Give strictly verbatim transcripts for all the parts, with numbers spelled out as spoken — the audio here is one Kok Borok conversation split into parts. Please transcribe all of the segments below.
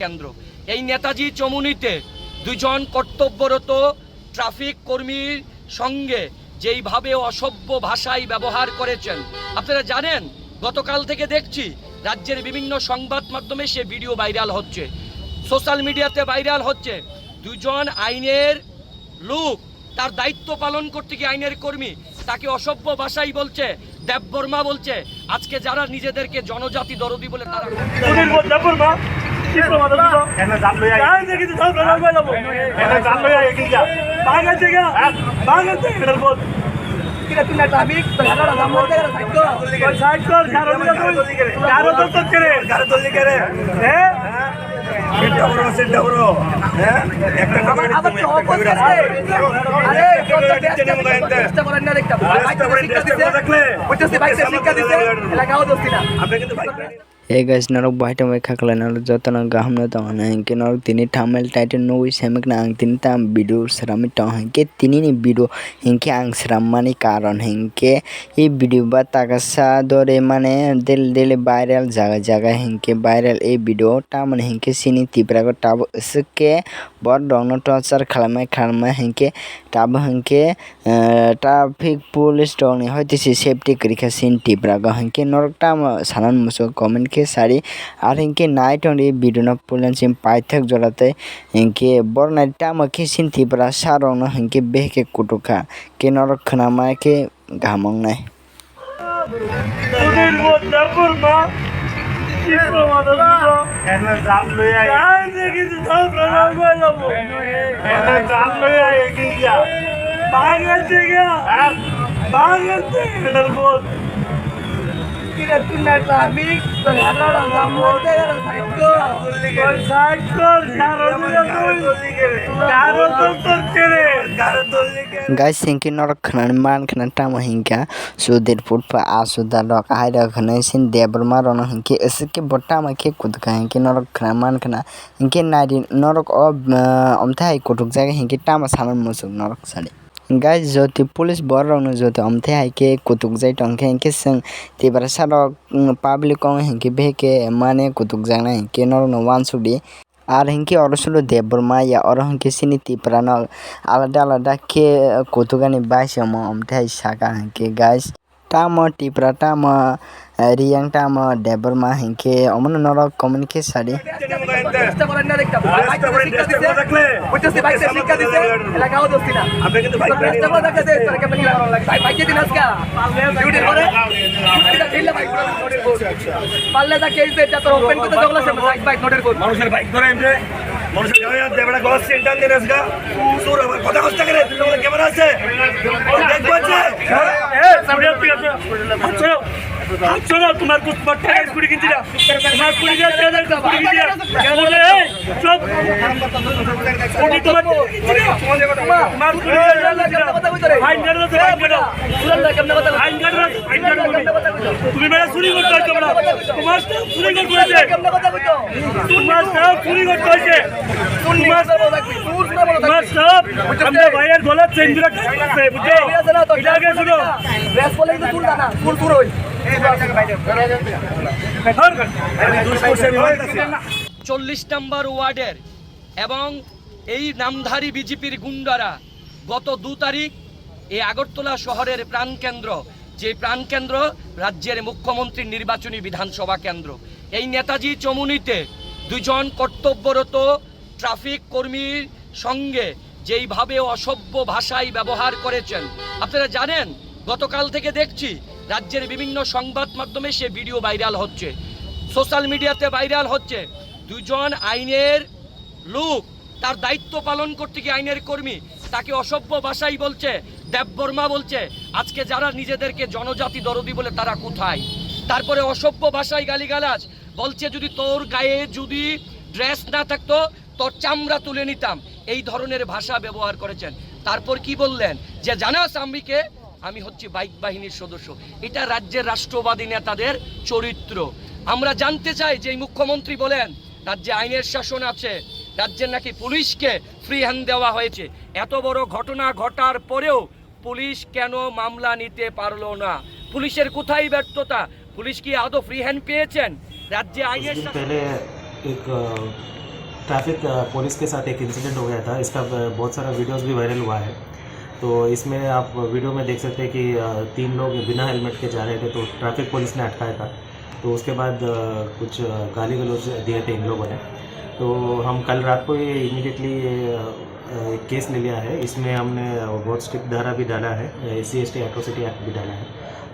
কেন্দ্র। এই নেতাজি চমুনিতে দুজন কর্তব্যরত ট্রাফিক কর্মীর সঙ্গে যেইভাবে অসভ্য ভাষায় ব্যবহার করেছেন, আপনারা জানেন, গতকাল থেকে দেখছি রাজ্যের বিভিন্ন সংবাদ মাধ্যমে সে ভিডিও ভাইরাল হচ্ছে, সোশ্যাল মিডিয়াতে ভাইরাল হচ্ছে। দুজন আইনের লোক তার দায়িত্ব পালন করতে গিয়ে আইনের কর্মী তাকে অসভ্য ভাষায় বলছে, দেববর্মা বলছে। আজকে যারা নিজেদেরকে জনজাতি দরদি বলে তারা সুধীর বোস দেববর্মা, কি প্রমাণ আছে? এনে জান লইয়া কাই দেখি তো সব প্রমাণ পাইলাম। এনে জান লইয়া এগিয়ে যা। ভাঙা জায়গা, হ্যাঁ? ভাঙা জায়গা, এটার বোস। কিরে তুই না ট্রাফিক, তো ঝাড়া জাম করতে গেলে সাইড কর। ওই সাইড কর, ঝাড়া দিলে তুই। ঝাড়া তো তোর কে রে? ঝাড়া তুললি কে রে? হ্যাঁ? সিটটা বড়, সিটটা বড়। হ্যাঁ? একটা আবার, আবার তো অপোজ আছে। আরে, কত ব্যস্ত, ব্যস্ত করেন না দেখতাম। ভাই, তুমি শিক্ষা দিছে। বুঝতেছি, ভাই, শিক্ষা দিছে। এলাকাও দোস্তি না। আমরা কিন্তু ভাই Hey guys, norok bahai tongbai kha kwlai, norok jotono kaham no tongo na, hinkhe norok tini thumbnail title nugwi saimikna ang tini tam video srami tong, hinkhe tini ni video hinkhe ang srammani karon hinkhe e video ba takasa dore mane daily daily viral jaga jaga hinkhe viral e video tamoni hinkhe chini Tripura go tabuk swk khe borok rok no torture khlaimai khlaimai hinkhe tabuk hinkhe eh, traffic police rokni hoite se safety kwrwi kha chini Tripura go, hinkhe norok tamo sanani muchungo comment khe sadi, aro hinkhe nai tongdi video no puila chini paithak jora tei hinkhe borok nai tamo khe chini Tripura sa rokno hinkhe beheke kutuk kha, hinkhe norok khwnama khe kaham wngnai. Sudhir বোস দেববর্মা, কি প্রমাণ আছে? এনে জান লইয়া কাই দেখি তো সব প্রমাণ পাইলাম। এনে জান লইয়া এগিয়ে যা। ভাঙা জায়গা, হ্যাঁ? ভাঙা জায়গা, এটার বোস। কিরে তুই না ট্রাফিক, তো ঝাড়া জাম করতে গেলে সাইড কর। ওই সাইড কর, ঝাড়া দিলে তুই। গারো তো তোর কে রে? গারো তো Guys, hinkhe norok khwnani man khna tamo hinkha Sudir Putpa Asuda rok, ahai rok hwnwi sin Debbarma rokno hinkhe aswk khe bo tamo khe kutuk kha hinkhe norok khna man khna hinkhe naidi norok o, ah, omthai hai kutuk jaga hinkhe tamo sanani muchung norok sadi. Guys, joti police borok rokno joti omthai hai khe kutuk jai tongkhe hinkhe chwng Tiprasa rok, mm, public o hinkhe beheke mane kutuk jaknai hinkhe norokno uansukdi. Ar hinkhe oro solo Debbarma ya, oro hinkhe chini Tripura no alada alada khe kutukani bai se omo, omthai saka hinkhe guys. Tamo Tripura, tamo, eh, Riyang, tamo Debbarma hinkhe omono norok comment khe sadi. চেষ্টা করেন না দেখতাম। ভাই, ভাই, তুমি শিক্ষা দিছে। বুঝতেছি, ভাই, সে শিক্ষা দিছে। এলাকাও দোস্তি না। আমরা কিন্তু ভাই, চেষ্টা করে দেখে দে, তোর কেমন লাগে? ভাই, ভাই, কে দিন আজকে? ডিউটি করে? ডিউটি করে, ভাই, নোটের বোর্ড। পারলে যা কেস দে, যা তোর ওপেন করতে জগলা সে ভাই, ভাই, নোটের বোর্ড। মানুষের বাইক ধরে এমনি, মানুষের গাড়ি আর দেবে না, গলার সেন্টার দিয়ে আসগা। তোর আবার কথা কষ্ট করে, তুই আমাদের ক্যামেরা আছে? দেখবো আছে? হ্যাঁ? এ, সামনে আপনি আছো। আচ্ছা। আচ্ছা, তোমার কুছ বাট্টা গাড়ি কুড়ি কিনছি না। তোমার কুড়ি হাজার টাকা কুড়ি কিনছি না। কেন রে? এই, চুপ। উনি তোমার কুড়ি কিনছি না। তোমার কুড়ি হাজার টাকা কিনছি না। আইন কানুন আছে, আইন কানুন। আইন কানুন আছে, আইন কানুন। তুমি বেটা চুরি করতে আসছো বেটা। তোমার চুরি করতে আসছে। তোমার চুরি করতে আসছে। তোমার, তোমার সব আমরা ভাইয়ের গলার চেন ধরে টানতেছে, বুঝছো? এটা আগে শুনো। চল্লিশ নম্বর ওয়ার্ডের এবং এই নামধারী বিজেপির গুন্ডারা গত দু তারিখ এই আগরতলা শহরের প্রাণকেন্দ্র, যে প্রাণকেন্দ্র রাজ্যের মুখ্যমন্ত্রীর নির্বাচনী বিধানসভা কেন্দ্র, এই নেতাজি চমুনিতে দুজন কর্তব্যরত ট্রাফিক কর্মীর সঙ্গে যেইভাবে অসভ্য ভাষায় ব্যবহার করেছেন, আপনারা জানেন, গতকাল থেকে দেখছি রাজ্যের বিভিন্ন সংবাদ মাধ্যমে সে ভিডিও ভাইরাল হচ্ছে, সোশ্যাল মিডিয়াতে ভাইরাল হচ্ছে। দুজন আইনের লোক তার দায়িত্ব পালন করতে গিয়ে আইনের কর্মী তাকে অসভ্য ভাষায় বলছে, দেববর্মা বলছে। আজকে যারা নিজেদেরকে জনজাতি দরদি বলে তারা কোথায়? তারপরে অসভ্য ভাষায় গালিগালাজ বলছে, যদি তোর গায়ে যদি ড্রেস না থাকতো, তোর চামড়া তুলে নিতাম। এই ধরনের ভাষা ব্যবহার করেছেন। তারপর কি বললেন যে, জানাস আমি কে? আমি হচ্ছি বাইক বাহিনীর সদস্য। এটা রাজ্যের রাষ্ট্রবাদী নেতাদের চরিত্র। আমরা জানতে চাই যে এই মুখ্যমন্ত্রী বলেন রাজ্যে আইনের শাসন আছে, রাজ্যের নাকি পুলিশকে ফ্রি হ্যান্ড দেওয়া হয়েছে। এত বড় ঘটনা ঘটার পরেও পুলিশ কেন মামলা নিতে পারলো না? পুলিশের কোথায় ব্যর্থতা? পুলিশ কি আদৌ ফ্রি হ্যান্ড পেয়েছেন? রাজ্যে আইনের कुछ दिन শাসন पहले एक, अ, ट्रैफिक पुलिस के साथ एक इंसिडेंट हो गया था, इसका बहुत सारा वीडियोस भी वायरल हुआ है। तो इसमें आप वीडियो में देख सकते हैं कि तीन लोग बिना हेलमेट के जा रहे थे, तो ट्रैफिक पुलिस ने अटकाया था। तो उसके बाद कुछ गाली गलौज दिए थे इन लोगों ने। तो हम कल रात को ये इमीडिएटली ये केस ले लिया है। इसमें हमने बहुत स्ट्रिक्ट धारा भी डाला है, S C S T atrocity act भी डाला है।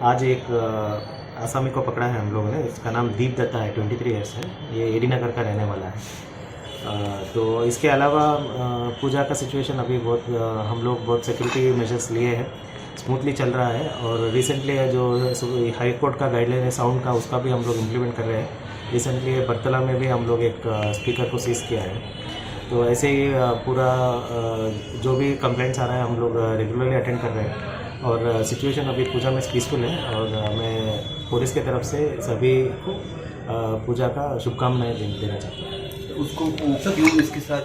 आज एक आसामी को पकड़ा है हम लोगों ने। इसका नाम दीप दत्ता है, ट्वेंटी थ्री ईयर्स है। ये एडी नगर का रहने वाला है। तो इसके अलावा पूजा का सिचुएशन अभी बहुत हम लोग बहुत सिक्योरिटी मेजर्स लिए हैं। स्मूथली चल रहा है। और रिसेंटली जो हाई कोर्ट का गाइडलाइन है साउंड का, उसका भी हम लोग इम्प्लीमेंट कर रहे हैं। रिसेंटली बरतला में भी हम लोग एक स्पीकर को सीज किया है। तो ऐसे ही पूरा जो भी कंप्लेंट्स आ रहा है हम लोग रेगुलरली अटेंड कर रहे हैं। और सिचुएशन अभी पूजा में पीसफुल है और मैं पुलिस की तरफ से सभी को पूजा का शुभकामनाएं देना चाहता हूँ। उसको क्यों इसके साथ